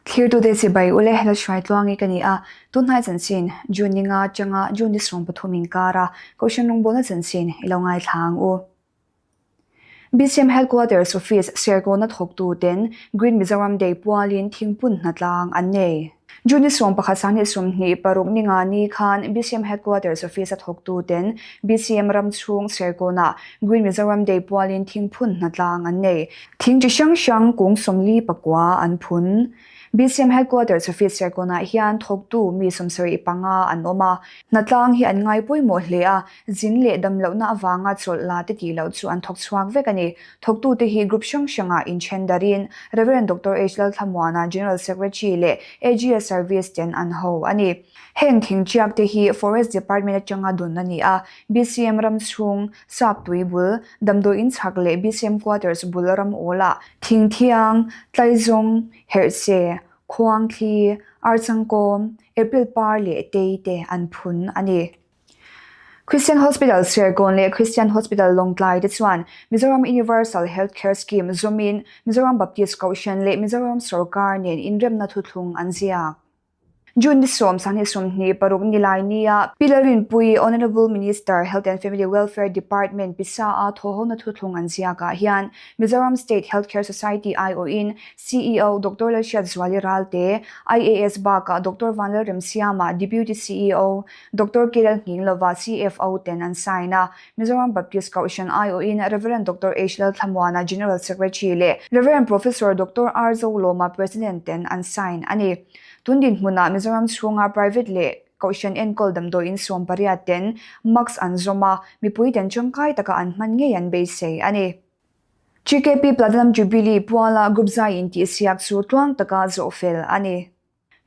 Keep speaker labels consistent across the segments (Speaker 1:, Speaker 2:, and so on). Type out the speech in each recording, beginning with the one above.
Speaker 1: Thlirtute chibai ule Lalhruai Tluangi ka ni a, tunhnai chanchin June ni nga atanga June ni 13 inkara Kohhran rawngbawlna chanchin i lo ngaithla ang u. BCM Headquarters Office Serkawna thawktu ten Green Mizoram Day pualin thingpun hnatlang an nei. June ni 11 sanghnih 26 ni nga ni khan BCM Headquarters Office a thawktu ten BCM ram chhung Serkawna Green Mizoram Day pualin thingphun hnatlang an nei. Thing chi hrang hrang kung 49 an phun. BCM Headquarters Office Serkawnah hian thawktu mi 75 an awm a. Hnatlang hi an ngai pawimawh hle a, zin leh damlohna avanga chawlh la te tih loh chu an thawk chhuak vek a ni. Thawktute hi group hrang hrangah inthen darin Rev. Doctor H. Lalthlamuana, General Secretary leh AGS Service ten an ho a ni. Heng thing chiak te hi Forest Department atanga dun a ni a, BCM ram chhung, Sap tui bul, damdawi in chhak leh BCM Quarters bul ram awlah Thingthiang, Tlaizawng, Herhse, Khuangthli, Archangkawm, April par leh Tei te an phun a ni. Christian Hospital Serkawn leh Christian Hospital Lawngtlai te chuan Mizoram Universal Health Care Scheme zawmin Mizoram Baptist Kohhran leh Mizoram Sorkar nen inremna thuthlung an ziak. June ni 10 sanghnih 26 nilai nia Pi Lalrinpuii Honourable Minister, Health and Family Welfare Department pisa-a thawhhona thuthlung an ziakah hian Mizoram State Health Care Society aiawhin CEO Doctor Lalhriatzuali Ralte, IAS bakah Doctor Vanlalremsiama, Deputy CEO, Doctor K Lalnghinglova, CFO ten an sign a. Mizoram Baptist Kohhran aiawhin Rev. Doctor H Lalthlamuana, General Secretary leh Rev. Professor Doctor R Zolawma, President ten an sign a ni. Tun dinhmunah Mizoram chhunga private leh Kohhran enkawl damdawiin 18 ten mask an zawm a, mipui ten tangkai taka an hman ngei an beisei a ni. GKP Platinum Jubilee puala group zai intihsiak chu tluang taka zawh fel a ni.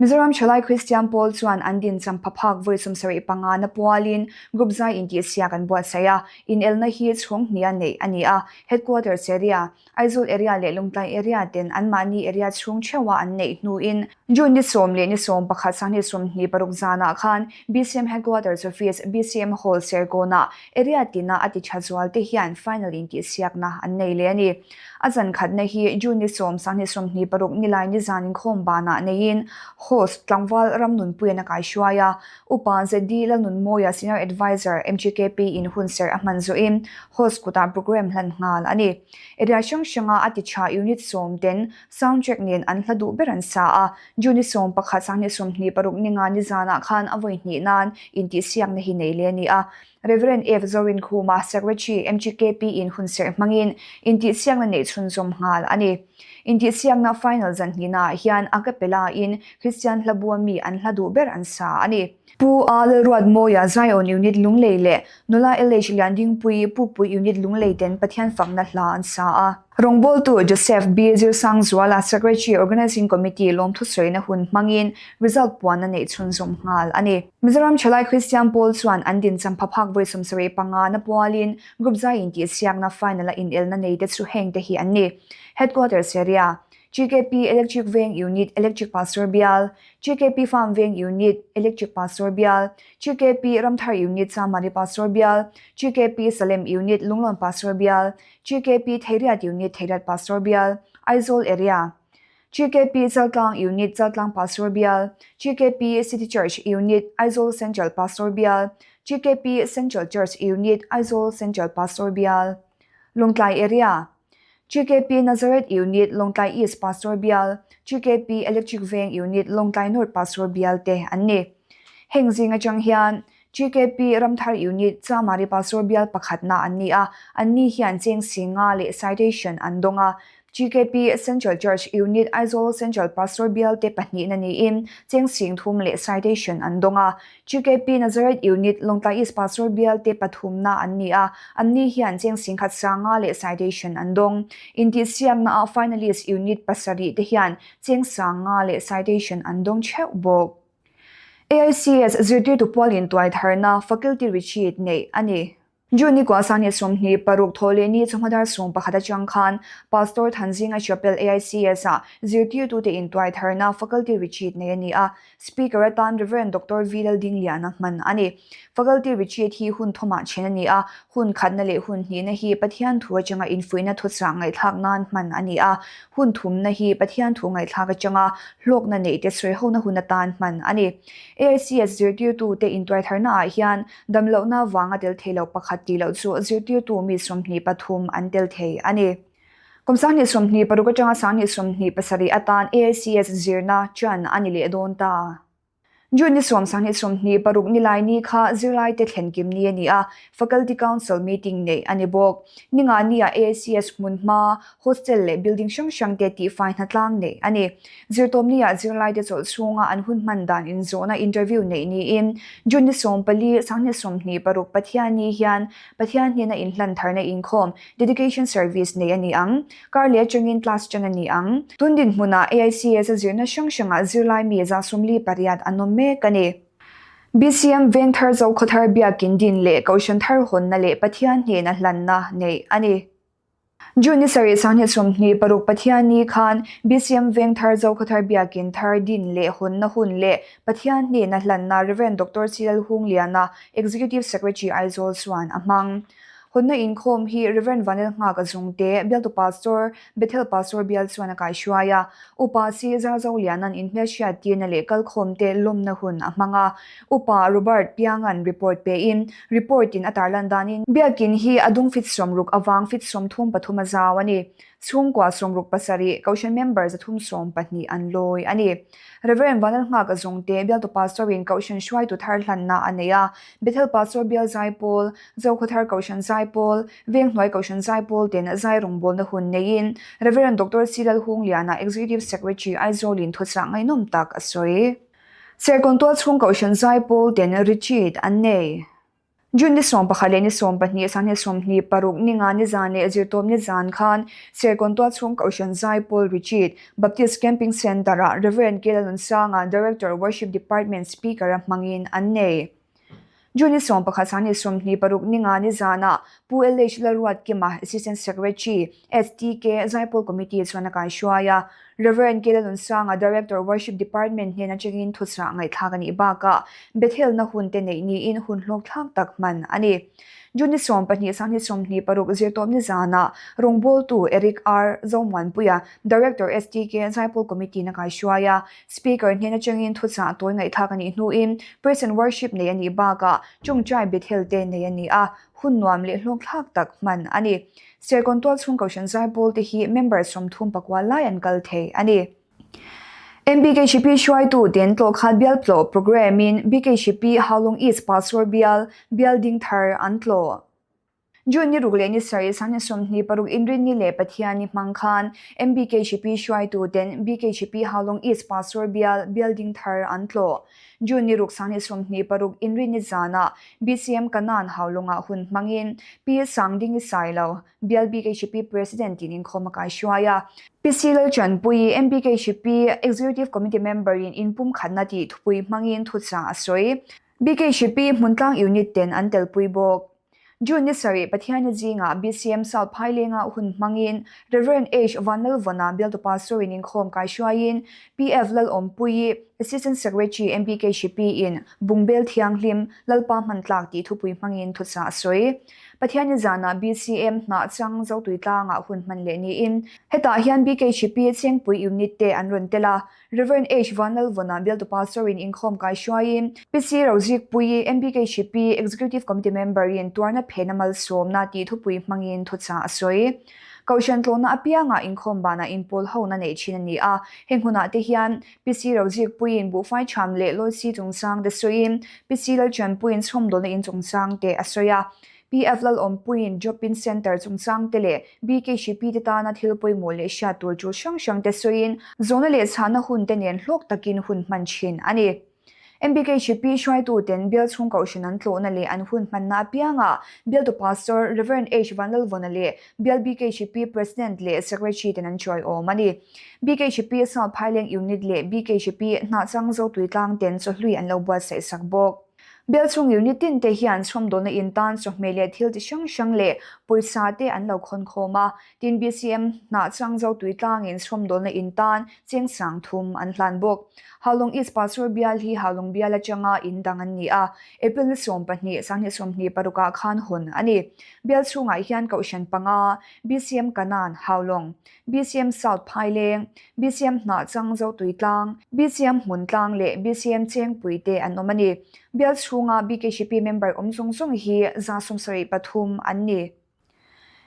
Speaker 1: Mizoram Thalai Kristian Pawl chuan an din champha phak vawi 75 na pualin group zai intihsiak an buatsaih a, inelna hi chhung hnia neih a ni a. Headquarters area, Aizawl area leh Lungtlai area ten anmahni area chhung theuha an neih hnuin June ni 10 leh ni 11 sanghnih 26 zanah khan BCM Headquarters Office, BCM Hall, Serkawnah area tina a ti tha zual te hian final intihsiakna an nei leh a ni. A zan khatna hi June ni 10 sanghnih 26 nilai ni zan inkhawm banah neiin host tlangval Ramnunpuian a kaihruai a, Upa ZD Lalnunmawia Senior Adviser MGKP in hunserh a hman zawhin host kutah programme hlan nghal a ni. Area hrang hranga a ti tha unit 10 ten sound track nen an hla duh ber an sa a, June ni 11 sanghnih 26 ni nga ni zanah khan a vawi hnih nan intihsiakna hi nei leh a ni a. Rev. F. Zorinkhuma, Secretary, MGKP in hunserh hmangin intihsiakna neih chhunzawm nghal a ni. Intihsiakna final zan hnihnaah hian a capella in Kristian hla bua mi an hla duh ber an sa a ni. Pu A. Lalruatmawia Zion Unit Lunglei leh Nula LH Liandingpuii Pukpui Unit Lunglei ten Pathian fakna hla an sa a. Rawngbawltu Joseph B. Zirsangzuala, Secretary, Organising Committee lawmthu sawina hun hmangin result puanna neih chhunzawm nghal a ni. Mizoram Thalai Kristian Pawl chuan an din champha phak vawi 75 na pualin Group zai intihsiakna final a inelna nei te chu heng te hi an ni. Headquarters Area, GKP Electric Veng Unit, Electric Pastor Bial, GKP Farm Veng Unit, Electric Pastor Bial, GKP Ramthar Unit, Chamari Pastor Bial, GKP Salem Unit, Lunglawn Pastor Bial, GKP Theiriat Unit, Theiriat Pastor Bial, Aizawl Area, GKP Chaltlang Unit, Chaltlang Pastor Bial, GKP City Church Unit, Aizawl Central Pastor Bial, GKP Central Church Unit, Aizawl Central Pastor Bial, Lawngtlai Area, GKP Nazareth Unit, Lawngtlai East Pastor Bial, GKP Electric Veng Unit, Lawngtlai North Pastor Bial te an ni. Heng zing atang hian GKP Ramthar Unit, Chamari Pastor Bial pakhatna an ni a, anni hian cheng singa leh citation an dawng a. GKP Central Church Unit, Aizawl Central Pastor Bial te pahnihna niin cheng sing thum leh citation an dawng a. GKP Nazareth Unit, Lawngtlai East Pastor Bial te pathumna an ni a, anni hian cheng sing khat sanga leh citation an dawng. Intihsiakna-ah finalist unit pasarih te hian cheng sanga leh citation an dawng theuh bawk. AICS zirtirtu pual intuaitharna Faculty Retreat neih a ni. June ni kua 26 Thawhlehni chawhma dar 11 atang khan Pastor Thanzinga Chapel AICS ah zirtirtute intuai tharna Faculty Retreat nei a ni a, Speaker atan Rev. Doctor V Laldingliana hman a ni. Faculty Retreat hi hun thawmah then a ni a, hun khatna leh hun hnihna hi Pathian thu atanga infuihna thuchah ngaihthlak nan hman a ni a, hun thumna hi Pathian thu ngaihthlak atanga hlawkna neihte sawihona hun atan hman a ni. AICS zirtirtute intuaitharna ah hian Damlohna vanga tel thei lo pakhat tih loh chu zirtirtu mi 23 an tel thei a ni. Kum 2026 atanga 2027 atan AICS zirna ṭan a ni leh dawn ta. June ni sawm 26 nilai ni kha zirlaite thlen kim ni a ni a, Faculty Council meeting neih a ni bawk. Ninga nia AICS hmunhma, hostel leh building hrang hrangte tihfai hnatlang neih a ni. Zirtawpnia zirlaite chawlh chhunga an hun hman dan inzawhna interview neih niin June ni 14, 26 Pathianni hian Pathian hnena inhlan tharna inkhawm, dedication service, neih a ni ang. Kar leh atangin class ṭan a ni ang. Tun dinhmunah AICS a zirna hrang hrangah zirlai mi 48 an awm mek a ni. BCM Vengthar Zokhawthar Biakin din leh Kohhran thar hawnna leh Pathian hnena hlanna neih a ni. June ni sarih 26 Pathianni khan BCM Vengthar Zokhawthar Biakin thar din leh hawnna hun leh Pathian hnena hlanna Rev. Doctor Chilal Hungliana, Executive Secretary Aizawl chuan a hmang. Hawnna inkhawm hi Rev. Vanel Nghaka Zungte, Bialtu Pastor, Bethel Pastor Bial chuan a kaihruai a. Upa Si Zarzoliana'n inhmelhriat tirna leh kalkhawmte lawmna hun a hmang a. Upa Robert Pianga'n report pein, report-in a tarlan danin, Biakin hi a dung fit 60 avang fit 33 a zau a ni. Chhungkua 67, Kohhran member 312 an lawi a ni. Rev. Vanlalnghaka Zungte, Bialtu Pastor-in Kohhran hruaitu thar hlanna a nei a. Bethel Pastor Bial Zaipawl, Zokhawthar Kohhran Zaipawl, Venghnuai Kohhran Zaipawl ten zai rawngbawlna hun neiin Rev. Doctor C. Lalhungliana, Executive Secretary, Aizawlin thuchah ngaihnawm tak a sawi. Serkawn tualchhung Kohhran Zaipawl ten retreat an nei. June ni 11 leh ni 12, 26 ninga nizan leh zirtawp nizan khan Serkawn tualchhung Kohhran Zaipawl Retreat, Baptist Camping Centre-ah Rev. K. Lalnunsanga, Director, Worship Department, Speaker-a hmangin an nei. June ni 11 26 ninga nizanah Pu LH Lalruatkima, Assistant Secretary, STK, Zaipawl Committee chuan a kaihruai a. Rev. K. Lalunsanga, Director, Worship Department hnen atangin thuchah ngaihthlak a nih bakah Bethelna hun te neih niin hun hlawkthlak tak hman a ni. June ni 12 26 zirtawp nizanah rawngbawltu Eric R. Zomuanpuia, Director, STK, Zaipawl Committee na kaihruai a. Speaker hnen atangin thuchah tawi ngaihthlak a nih hnuin Praise and Worship nei a nih bakah Chawngchai Bethel te nei a ni a, hun nuam leh hlawkthlak tak hman a ni. Serkawn tualchhung Kohhran Zaipawl te hi member 39 lai an kal thei a ni. MBKHP hruaitu ten tlawhkhat bial tlawh programme in BKHP Haulawng East Pastor bial, bial ding thar an tlawh. June ni ruk leh ni sarih 26 Inrinni leh Pathianni hmang khan MBKHP hruaitu ten BKHP Haulawng East Pastor bial, bial ding thar an tlawh. June ni ruk 26 Inrinni zanah BCM Kanan Haulawngah hun hmangin Pi Sangdingi Sailo, bial BKHP President in inkhawm a kaihruai a. Pi Si Lalchanpuii, MBKHP Executive Committee member in inpumkhatna tih thupui hmangin thuchah a sawi. BKHP Hmuntlang Unit ten an telpui bawk. June ni sarih Pathianni zingah BCM South Phailengah hun hmangin Rev. H. Vanlalvawna bialtu pastor in inkhawm kaihruaiin PF Lalawmpuii, Assistant Secretary MBKHP in Bungbel Thianghlim, Lalpa Hmantlak tih thupui hmangin thuchah a sawi. Pathianni zanah BCM Hnahchang Zotuitlangah hun hman leh niin hetah hian BKHP Chengpui Unit te an rawn tel a. Rev. H. Vanlalvawna bialtu pastor in inkhawm kaihruaiin PC Rozikpuii, MBKHP Executive Committee member in tuarna phena malsawmna tih thupui hmangin thuchah a sawi. Kohhran tlawhna apiangah inkhawm banah inpawl hona neih thin a ni a, heng hunah te hian PC Rozikpuiin buhfai tham leh Lawisi chungchang te sawiin PC Lalchanpuiin chhawmdawlna in chungchang te a sawi a. PF Lalawmpuiin Drop-in Centre chungchang te leh BKHP te tana thil pawimawh leh hriat tur tul hrang hrang te sawiin zawhna leh chhahna hun te nen hlawk takin hun hman thin a ni. MBKHP hruaituten bial chhung kohhran an tlawhna leh an hun hmanna apiangah bialtu Pastor Rev. H. Vanlalvawna leh bial BKHP President leh Secretary ten an chawiawm a ni. BKHP South Phaileng Unit leh BKHP Hnahchang Zotuitlang ten chawhlui an lo buatsaih sak bawk. Bial chhung unit tin te hian chhawmdawlna in tan chawhmeh leh thil chi hrang hrang leh pawisa te an lo khawn khawm a. Tin, BCM hnah chang zo tui tlangin chhawmdawlna in tan cheng 3000 an hlan bawk. Haulawng East Pastor bial hi Haulawng bial atanga in dang an ni a, April ni 12, 2026 ah khan hawn a ni. Bial chhungah hian Kohhran panga, BCM Kanan, Haulawng, BCM South Phaileng, BCM Hnah Chang Zotui Tlang, BCM Hmun Tlang leh BCM Chengpui te an awm a ni. Bial chhunga BKHP member awm zawng zawng hi 73 an ni.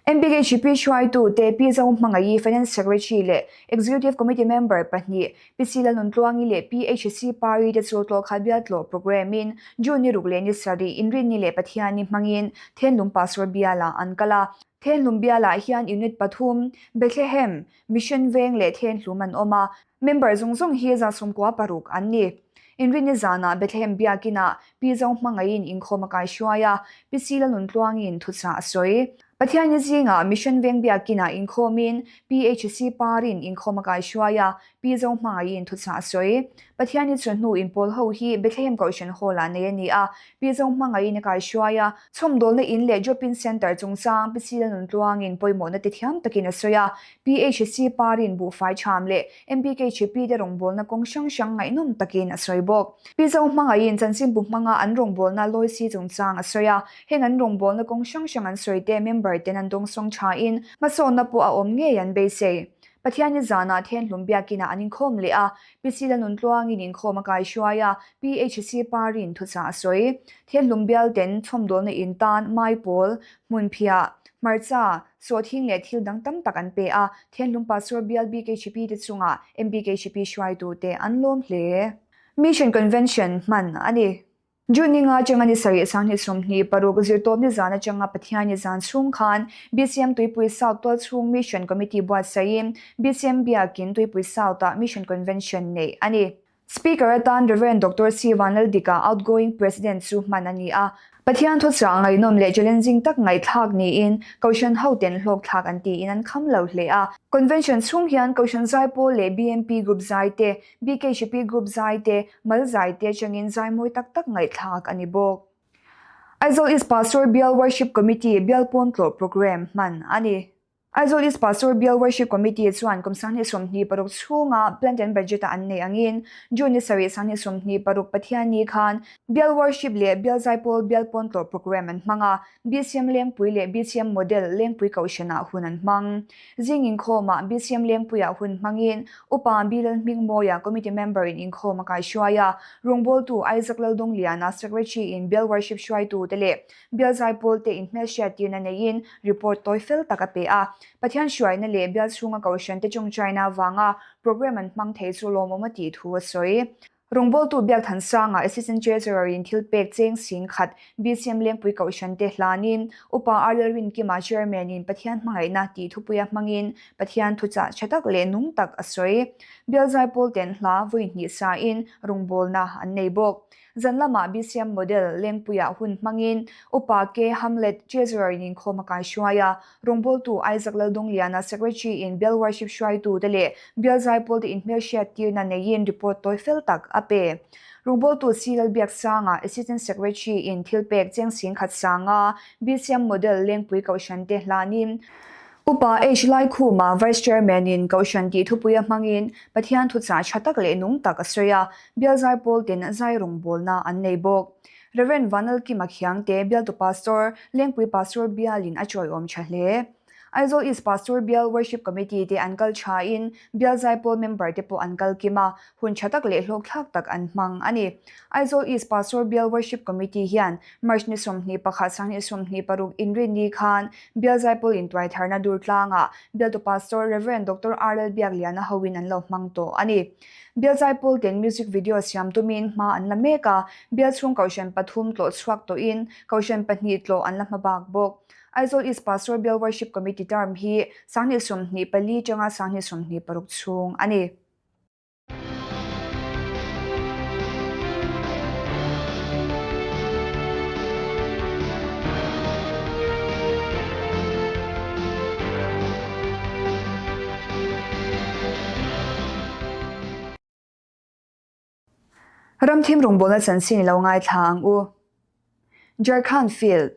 Speaker 1: MBKHP hruaitu te Pi Zohmangaih, Finance Secretary leh Executive Committee member pahnih Pi Sila Nuntluangi leh Pi HC Pari te chu tlawhkhat bial tlawh programme in June ni ruk leh ni sarih Inrinni leh Pathianni hmangin Thenlung Pastor bialah an kal a. Thenhlum bialah hian unit pathum, Bethlehem, Mission Veng leh Thenhlum an awm a, member zawng zawng hi 96 an ni. Inrinni zanah Bethlehem biakinah Pi Zohmangaihin inkhawm a kaihruai a, Pi Sila Nuntluangin thuchah a sawi. Pathianni zingah Mission Veng biakinah inkhawmin Pi HC Parin inkhawm a kaihruai a, Pi Zohmangaihin thuchah a sawi. Pathianni chawhnu inpawl ho hi Bethlehem Kohhran Hall-ah nei a ni a, Pi Zohmangaihin a kaihruai a, Chhawmdawlna in leh Drop-in Centre chungchang Pi Sila Nuntluangin pawimawhna te thiam takin a sawi a, PHC Parin buhfai cham leh MPKHP te rawngbawlna kawng hrang hrang ngaihnawm takin a sawi bawk. Pi Zohmangaihin chanchinbu hmanga an rawngbawlna Loisi chungchang a sawi a, heng an rawngbawlna kawng hrang hrang an sawi te member ten an dawngsawng thain hmasawnna pawh a awm ngei an beisei. Pathianni zanah Thenhlum biakinah an inkhawm leh a, Pi Sila Nuntluangin inkhawm a kaihruai a, PHC Parin thuchah a sawi. Thenhlum bial ten chhawmdawlna in tan maipawl, hmunphiah, hmarcha, sawhthing leh thil dang tam tak an pe a, Thenhlum Pastor bial BKHP te chungah MBKHP hruaitute an lawm hle. Mission Convention hman a ni. June ni nga atanga ni sarih 2026 zirtawpni zan atanga Pathianni zan chhung khan BCM Tuipui South tualchhung Mission Committee buatsaihin BCM Biakin Tuipui South-ah Mission Convention neih a ni. Speaker atan Rev. Doctor C. Vanlaldika outgoing President chu hman a ni a. Pathian thuchah ngaihnawm leh challenging tak ngaihthlak niin Kohhran hoten hlawkthlak an tiin an kham lo hle a. Convention chhung hian Kohhran Zaipawl leh BMP Group zai te, BKHP Group zai te, mal zai te atangin zai mawi tak tak ngaihthlak a ni bawk. Aizawl East Pastor Bial Worship Committee bial pawn tlawh programme hman a ni. Aizawl East Pastor Bial Worship Committee chuan kum 2026 chhunga Plant and Budget-a an neih angin June ni sarih 2026 Pathianni khan Bial Worship leh Bial Zaipawl Bial pawn tlawh programme an hmang a, BCM Lengpui leh BCM Model Lengpui Kohhranah hun an hmang. Zing inkhawmah BCM Lengpuiah hun hmangin Upa B Lalhmingmawia Committee Member-in inkhawm a kaihruai a, rawngbawltu Isaac Laldawngliana Secretary-in Bial Worship hruaitute leh Bial Zaipawl te inhmelhriattirna neiin report tawi fel tak a pe a. Pathian hruaina leh bial chhunga kohhran te tawngtaina avanga programme an hmang thei chu lawmawm a tih thu a sawi. Rawngbawltu Biakthansanga Assistant Treasurer-in thil pek cheng sing khat BCM Lengpui kohhran te hlanin Upa R Lalrinkima Chairman-in Pathian hmangaihna tih thupuia hmangin Pathian thuchah tha tak leh nung tak a sawi. Bial Zaipawl ten hla vawi hnih sain rawngbawlna an nei bawk. Zan lamah BCM Model Lengpuiah hun hmangin Upa K. Hamlet Treasurer-in inkhawm a kaihruai a, rawngbawltu Isaac Laldawngliana Secretary-in Bial Worship hruaitute leh Bial Zaipawlte inhmelhriattirna neiin report tawi fel tak a pe. Rawngbawltu C. Lalbiaksanga Assistant Secretary-in thilpek cheng singkhat sanga BCM Model Lengpui Kohhrante hlanin Upa H. Laikhuma, Vice Chairman-in Kohhran tih thupuia hmangin Pathian thuchah tha tak leh nung tak a sawi a, Bial Zaipawl ten zai rawngbawlna an nei bawk. Rev. Vanlalkima Khiangte, Bialtu Pastor, Lengpui Pastor Bialin a chawiawm tha hle. Aizawl East Pastor Bial Worship Committee te an kal thain Bial Zaipawl member te pawh an kal kim a, hun tha tak leh hlawkthlak tak an hmang a ni. Aizawl East Pastor Bial Worship Committee hian March ni 21 2026 Inrinni khan Bial Zaipawl intuaitharna Durtlangah Bialtu Pastor Rev. Doctor R Lalbiakliana hoin an lo hmang tawh a ni. Bial Zaipawl ten music video siam tumin hma an la mek a, Bial chhung Kohhran pathum tlawh chhuak tawhin Kohhran pahnih tlawh an la hma bak bawk. Aizawl East Pastor Bial Worship Committee term hi 2024 tanga 2026 chhung a ni. Ramthim rawngbawlna chanchin i lo ngaithla ang u. Jharkhand Field.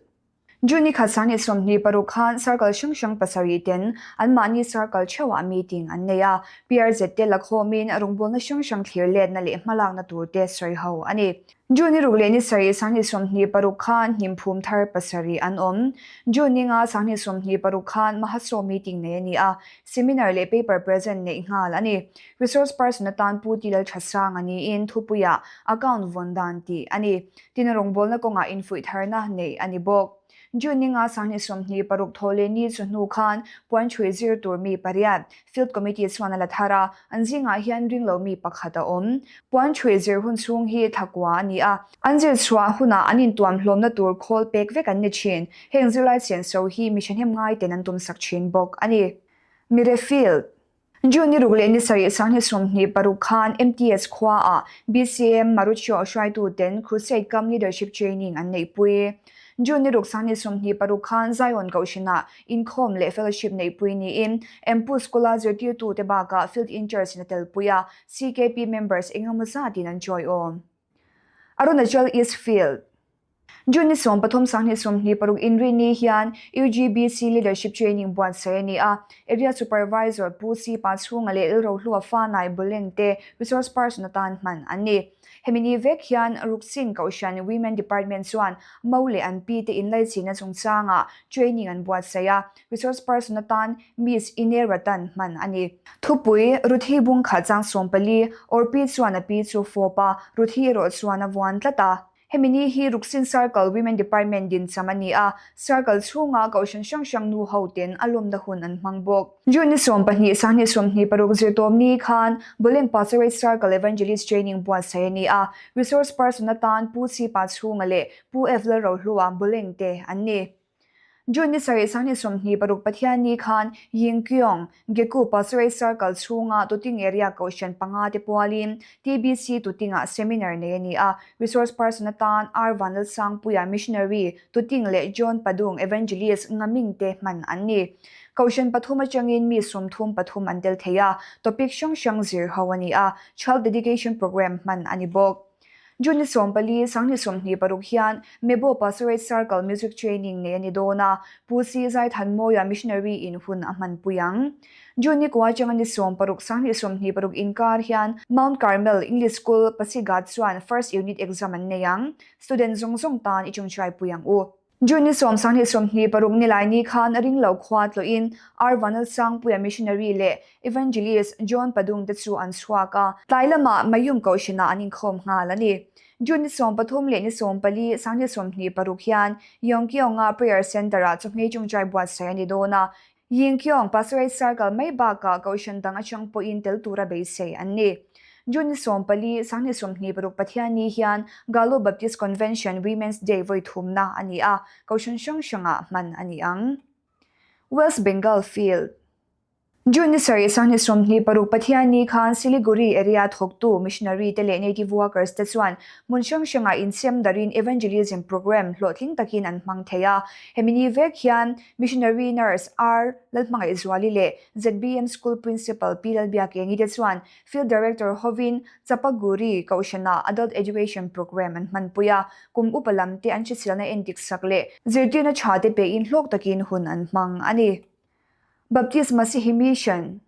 Speaker 1: June ni khat 2026 khan Circle hrang hrang pasarih ten anmahni Circle theuhah meeting an nei a, PRZ te lakhawmin rawngbawlna hrang hrang thlir letna leh hmalakna tur te sawi ho a ni. June ni ruk leh ni sarih 2026 khan hnimphum thar pasarih an awm. June ni nga 2026 khan Mahasaw meeting nei a ni a, seminar leh paper present neih nghal a ni. Resource person atan Pu Tilal Thasanga niin thupuiah Account vawn dan tih a ni. Tin rawngbawlna kawngah infuih tharna neih a ni bawk. June ni nga 2026 thaw leh ni chu hnu khan puan chhui zir tur mi pariat Field Committee chuan a la thar a, an zingah hian ringlo mi pakhat a awm. Puan chhui zir hun chhung hi thakua a ni a, an zir chhuah hunah an intuam hlawmna tur khawl pek vek an ni thin. Heng zirlai senso hi mi thahnem ngaiten an tumsak thin bawk a ni. Mire Field. June ni ruk leh ni sarih 2026 khan MTS khuaah BCM Maruchio hruaituten Crusade Cum Leadership Training an neihpui. June ni ruk 2026 khan Zion Kohhranah inkhawm leh fellowship neihpui niin Empu School-a zirtirtute bakah Field Interns in a telpui a, CKP members engemaw zatin an chawiawm. Arunachal East Field. June ni 13 2026 inrinni hian UGBC Leadership Training buatsaih a ni a, Area Supervisor Pu Si Pachhunga leh Lalrohlua Fanai Boleng te resource person atan hman an ni. Hemi ni vek hian Ruksin Kohhran Women Department chuan Mo leh an pi te inlaichihna chungchangah training an buatsaih a, resource person atan Miss Ine Ratan hman a ni. Thupui, Ruthi bungkhat chang 14, Orpi chuan a pi chu fawp a, Ruthi erawh chuan a vuan tlat a. Hemi ni hi Ruksin Circle Women Department dincham a ni a, Circle chhunga kohhran hrang hrang nu ho ten a lawmna hun an hmang bawk. June ni 12, 2026 zirtawm ni khan Boleng Pastorate Circle Evangelist Training buatsaih a ni a, Resource Person atan Pu Chhipa Chhunga leh Pu F Lalrohlua Boleng te an ni. June ni sarih 2026 Pathianni khan Yingkyong, Geku Pastorate Circle chhunga Tuting Area Kohhran panga te pualin TBC Tutingah seminar nei a ni a. Resource person atan R Vanlalsangpuia Missionary Tuting leh John Padung Evangelist Ngaming te hman an ni. Kohhran pathum atangin mi 33 an tel thei a, topic hrang hrang zir ho a ni a, Child Dedication Programme hman a ni bawk. June ni 14, 2026 hian Mebo Pastorate Circle Music Training nei a ni dawn a, Pu Si Zaithanmawia Missionary in hun a hmanpui ang. June ni kua atanga ni 16, 2026 inkar hian Mount Carmel English School, Pasighat chuan First Unit Exam an nei ang. Student zawng zawng tan i chungchhuaipui ang u. June ni 10, 2026 nilai ni khan a ringlo khua tlawhin R Vanlalsangpuia Missionary leh Evangelist John Padung te chu an chhuak a, tlai lamah Mayum Kohhranah an inkhawm nghal a ni. June ni 13 leh ni 14, 2026 hian Yongkyong-a Prayer Centre-ah chawhmei tawngtai buatsaih a ni dawn a, Yingkyong Pastorate Circle mai bakah Kohhran dang atang pawhin tel tura beisei an ni. June ni 14, 2026 Pathianni hian Galo Baptist Convention Women's Day vawi thumna a ni a, Kohhran hrang hrangah hman a ni ang. West Bengal Field. June ni sarih 2026 Pathianni khan Siliguri area thawktu missionary te leh native workers te chuan hmun hrang hrangah insiam darin evangelism programme hlawhtling takin an hmang thei a. Hemi ni vek hian Missionary Nurse R Lalhmangaihzuali leh ZBM School Principal Pi Lalbiakengi te chuan Field Director hovin Chapaguri Kohhranah Adult Education Programme an hmanpui a, kum upa lam te an hriselna endik sak leh zirtirna tha te pein hlawk takin hun an hmang a ni. Baptist Masihi Mission.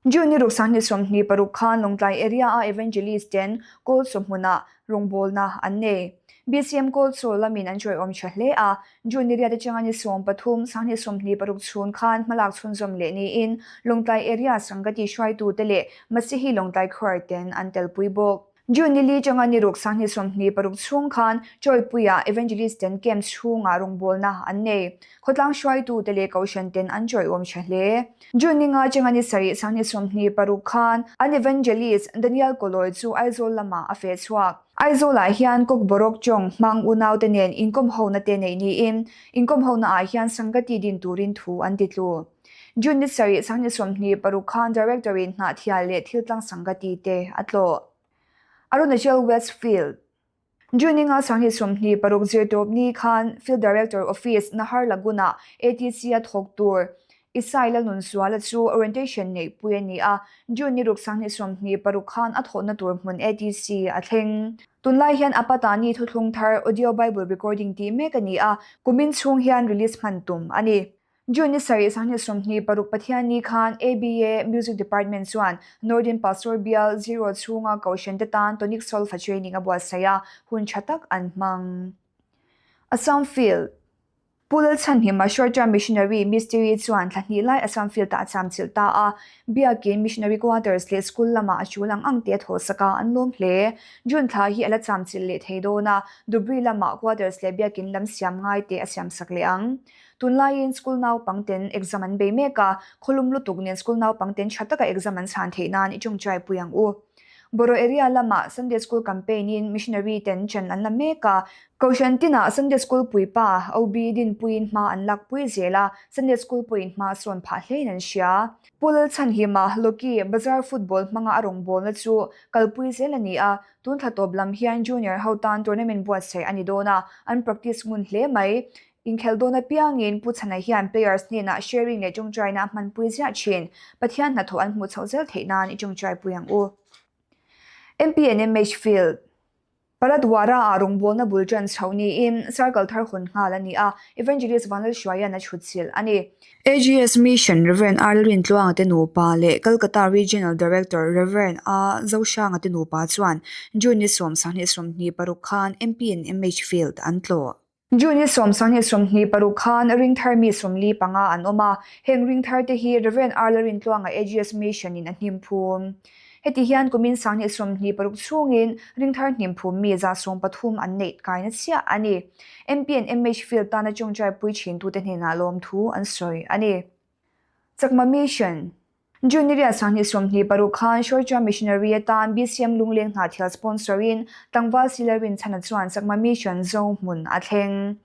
Speaker 1: June ni ruk 2026 khan Lawngtlai area-a Evangelist ten Kawlchaw hmunah rawngbawlna an nei. BCM Kawlchaw lamin an chawiawm tha hle a, June ni riat atanga ni 13, 2026 chhun khan hmalak chhunzawm leh niin Lawngtlai area Sangati hruaitute leh Masihi Lawngtlai Choir ten an telpui bawk. June ni li atanga ni ruk 2026 chhung khan Chawipuia Evangelist ten camp chhungah rawngbawlna an nei. Khawtlang hruaitute leh Kohhran ten an chawiawm tha hle. June ni nga atanga ni sarih 2026 khan an Evangelist Daniel Kolawi chu Aizawl lamah a feh chhuak. Aizawlah hian Kokborok tawng hmang unaute nen inkawm hona te neih niin inkawm hona ah hian Sangati din turin thu an ti tlu. June ni sarih 2026 khan Director in Hnahthial leh Thiltlang Sangati te a tlawh. Arunachal West Field. June ni nga 2026 zirtawp ni khan Field Director Office Naharlagun-ah ATC a thawk tur. Isai Lalnunzuala chu orientation neihpui a ni a, June ni ruk 2026 khan a thawhna tur hmun ATC a thleng. Tunlai hian Apatani thuthlung thar Audio Bible Recording tih mek a ni a, kumin chhung hian release hman tum a ni. June ni sarih 2026 Pathianni khan ABA Music Department chuan Northern Pastor Bial Zero chhunga Kohhran te tan Tonic Solfa Training a buatsaih a, hun tha tak an hmang. Assam Field. Pu Lalchhanhima Short-term Missionary Mistiri chuan thla hnih lai Assam Field-ah a cham chilh ta a, Biakin Missionary Quarters leh School lamah a tul ang ang te a thawhsak a, an lawm hle. June thla hi a la cham chilh leh thei dawn a, Dhubri lamah Quarters leh Biakin lam siam ngai te a siamsak leh ang. Tunlaiin School naupangten exam an bei mek a, khawlum lutuk nen School naupangten tha taka exam an chhan theih nan i tawngtai pui ang u. Boro area lamah Sunday School campaign in missionary ten chan an la mek a, Kohhran tinah Sunday School puipa, OB, dinpuiin hma an lak pui zel a, Sunday School pawhin hma a sawn phah hlein an hria. Pu Lalchhanhima, Loki, Bazar football hmanga a rawngbawlna chu kalpui zel a ni a, tun thla tawp lam hian junior ho tan tournament buatsaih a ni dawn a, an practice ngun hle mai. Inkhelh dawn apiangin Pu Chhana hian players hnenah sharing leh tawngtaina a hmanpui ziah thin. Pathian hnathawh an hmuh chhoh zel theih nan i tawngtai pui ang u. MP and MH Field. Paratwara-ah rawngbawlna bul tan chhoh niin Circle thar hawn nghal a ni a, Evangelist Vanlalhruaia'n a chhut chilh a ni. AGS Mission Rev. R. Rintluanga te nupa leh Calcutta Regional Director Rev. A. Zohranga te nupa chuan June ni 10, 2026 khan MP and MH Field an tlawh. June ni 10, 26 khan ringthar mi 45 an awm a, heng ringthar te hi Rev. R. Lalrintluanga AGS Mission in a hnim phum. Heti hian kumin 10, 26 chhungin ringthar hnim phum mi 130 an neih kaina chiah a ni. MP and MH Field tana tawngtai pui thintute hnenah lawmthu an sawi a ni. Chakma Mission. June ni riat 10, 26 khan Short-term Missionary atan BCM Lungleng Hnahthial sponsor-in tlangval Sila Rinchhana chuan Chakma Mission Zo hmun a thleng.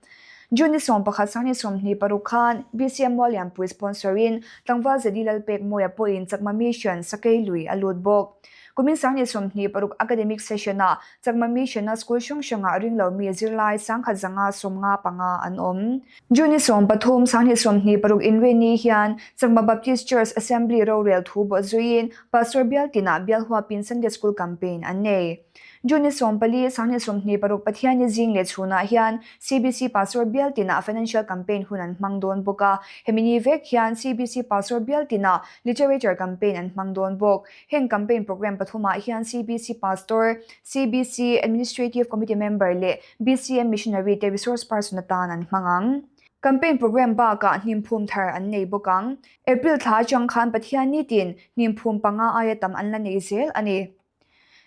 Speaker 1: June ni 11 2026 khan BCM Muallianpui sponsor-in tlangval Zedi Lalpekmawia pawhin Chakma Mission Sakei lui a lut bawk. Kumin 2026 academic session-ah Chakma Mission-a school hrang hrangah ringlo mi zirlai 1555 an awm. June ni 13, 2026 inrinni hian Chakma Baptist Church Assembly rorel thu bawh zuiin Pastor bial tinah bial huapin Sunday School Campaign an nei. June ni 14, 2026 Pathianni zing leh chhunah hian CBC Pastor bial tinah Financial Campaign hun an hmang dawn bawk a, hemi ni vek hian CBC Pastor bial tinah Literature Campaign an hmang dawn bawk. Heng campaign program pathumah hian CBC Pastor, CBC Administrative Committee member leh BCM Missionary te resource person atan an hmang ang. Campaign program bakah hnimphum thar an nei bawk ang. April thla atang khan Pathian nitin hnimphum panga aia tam an la nei zel a ni.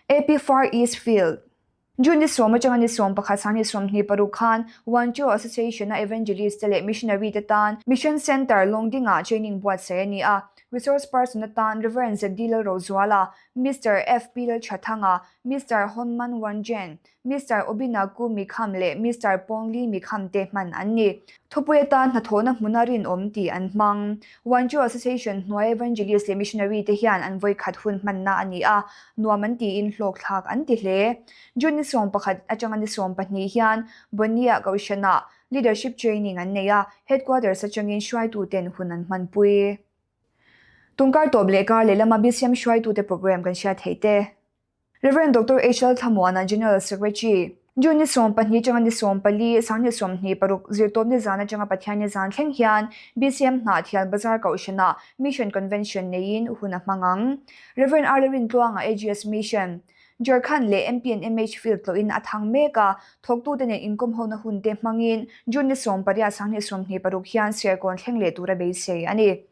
Speaker 1: AP Far East Field. June ni sawm atanga ni 11 2026 khan Wancho Association-a Evangelist te leh Missionary te tan Mission Centre Lawngdingah training buatsaih a ni a. Resource person atan Rev. ZD Lalrozuala, Mister FP Lalthathanga, Mister Honman Wanjen, Mister Obinaku Mikham leh Mister Pawngli Mikham te hman an ni. Thupui atan hnathawhna hmuna rinawm tih an hmang. Wancho Association hnuai Evangelist leh Missionary te hian an vawikhat hun hmanna a ni a, nuam an tiin hlawkthlak an ti hle. June ni 11 atanga ni 12 hian Bonniah Kohhranah Leadership Training an nei a, Headquarters atangin hruaituten hun an hmanpui. Tungkar tawp leh kar lehlama BCM hruaitute program kan hriat theih te. Rev. Doctor HL Thlamuana, General Secretary. June ni 12 atanga ni 14, 2026 zirtawpni zan atanga Pathianni zan thleng hian BCM Hnahthial Bazar Kohhranah Mission Convention neiin hun a hmang ang. Rev. R. Rintluanga, AGS Mission, Jharkhand leh MP and MH Field tlawhin a thang mek a, thawktute nen inkawmhona hun te hmangin June ni 18, 2026 hian Serkawn thleng leh tura beisei a ni.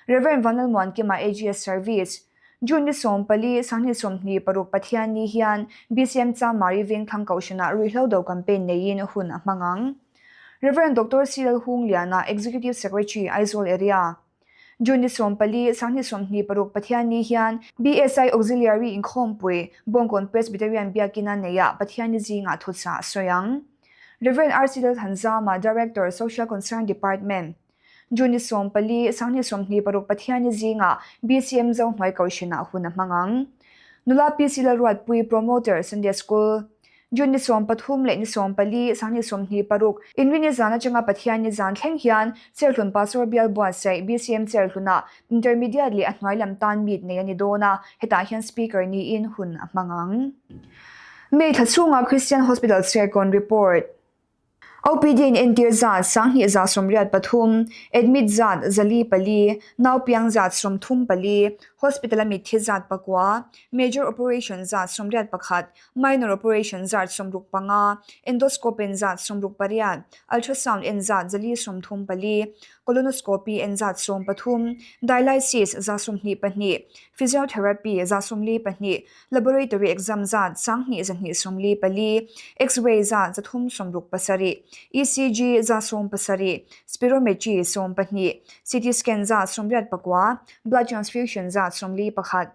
Speaker 1: Rev. Vanlalmuankima, AGS Service. June ni 14, 2026 Pathianni hian BCM Chamari Vengthlang Kohhranah ruihhlo do campaign neiin hun a hmang ang. Rev. Doctor C. Lalhungliana, Executive Secretary, Aizawl Area. June ni 14, 2026 Pathianni hian BSI Auxiliary Inkhawmpui, Bawngkawn Presbyterian Biakina neiah Pathianni zingah thuchah a sawi ang. Rev. RC Lalthanzama, Director, Social Concern Department. June ni 14, 2026 Pathianni zingah BCM Zohnuai Kohhranah hun a hmang ang. Nula PC Lalruatpui, Promoter, Sunday School. June ni 13 leh ni 14, 2026, Inrini zan atanga Pathianni zan thleng hian Cherhlun Pastor Bial buatsaih BCM Cherhlunah Intermediate leh a hnuai lam tan meet nei a ni dawn a, hetah hian Speaker niin hun a hmang ang. May thla chhunga Christian Hospital Serkawn report. OPD in entir zat 2183, admit zat 404, naupiang zat 34, hospital a mitthi zat pakua, major operation zat 81, minor operation zat 65, endoscope en zat 68, ultrasound en zat 434, colonoscopy en zat 13, dialysis 122, physiotherapy 142, Laboratory exam zat 2224, X-ray zat 367, ECG 170, Spirometry 12, CT scan zat 89, Blood transfusion zat 41.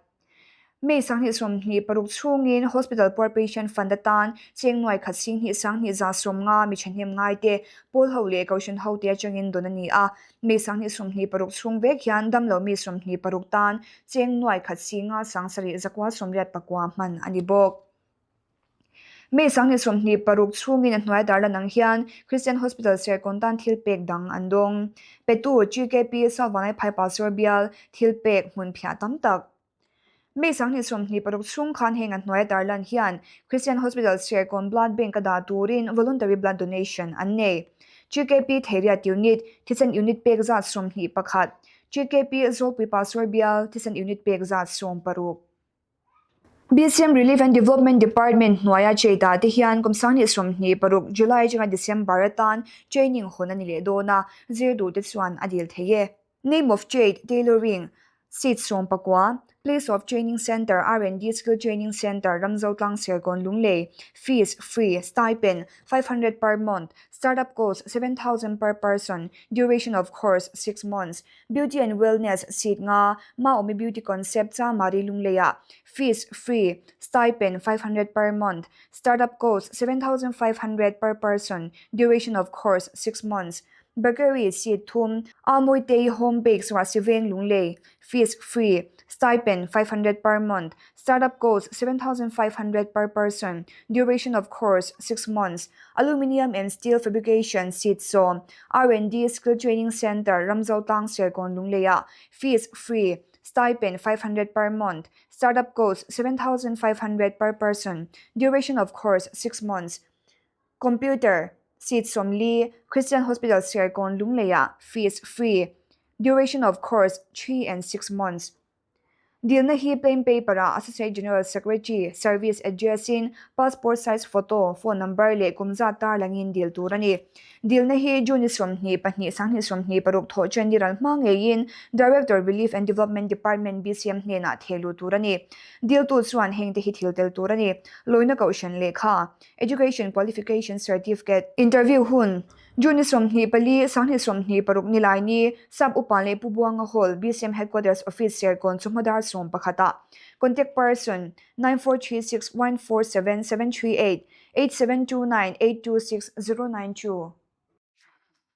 Speaker 1: May 2026 chhungin Hospital Poor Patient Fund atan cheng nuai khat sing hnih sang hnih 150 mi thahnem ngaite pawl ho leh kohhran hote atangin dawn a ni a. May 2026 chhung vek hian damlo mi 26 tan Cheng nuai khat si nga sang sarih zakua 84 hman a ni bawk. May 2026 chhungin a hnuai dar lan ang hian Christian Hospital Serkawn tan thil pek dang an dawng. Petu, GKP, South Vanlaiphai Pastor Bial thil pek hmun phiah tam tak. May 2026 chhung khan heng a hnuai dar lan hian Christian Hospital Serkawn Blood Bank a dah turin Voluntary Blood Donation an nei. GKP Theiriat Unit, thisen unit pek zat 21, GKP Zawlpui Pastor Bial thisen unit pek zat 60. BCM Relief and Development Department hnuaia cheita te hian kum 2026 July atanga December atan training hawn a ni leh dawn a, zir duhte chuan a dil thei e. Name of Trade, Tailoring, Seat 19, Place of Training Centre, R&D Skill Training Centre, Ramzotlang Serkawn Lunglei, Fees, Free, Stipend, 500 per month, Startup cost, 7,000 per person, Duration of course, 6 months, Beauty and Wellness, Seat nga, Maumi Beauty Concept Chamari Lungleiah, Fees, Free, Stipend, 500 per month, Startup cost, 7,500 per person, Duration of course, 6 months, Bakery, Seat thum, Amuitei Home Bakes Ruahsiveng Lunglei, Fees, Free, Stipend, 500 per month, Startup cost, 7,500 per person, Duration of course, 6 months, Aluminium and Steel Fabrication, Seat sawm, R&D Skill Training Centre, Ramzotlang Serkawn Lungleiah, Fees, Free, Stipend, 500 per month, Startup cost, 7,500 per person, Duration of course, 6 months, Computer, Seat 40, Christian Hospital Serkawn Lungleiah, Fees, Free, Duration of course, 3 and 6 months. Dilna hi plain paper-ah Associate General Secretary, Service Address-in passport size photo, phone number leh kum zat tarlangin dil tur a ni. Dilna hi June 22 2026 thawh chen ni ral hma ngeiin Director Relief and Development Department BCM hnenah theh luh tur a ni. Diltu chuan hengte hi thil tel tur a ni. Lawina Kohhran lehkha, Education Qualification Certificate, Interview hun, June 24, 2026 nilai ni, Sap Upa leh Pu Buanga Hall, BCM Headquarters Office Serkawn chawhma dar 11 ah. Contact person, 9436147738, 8729826092.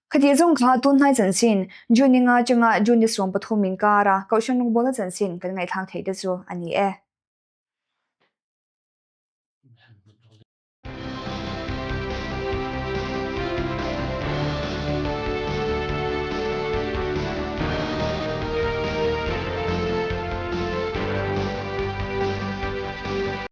Speaker 1: Khatih zawng kha tun hnai chanchin, June ni nga atanga June ni 13 inkara Kohhran rawngbawlna chanchin kan ngaihthlak theih te chu a ni e.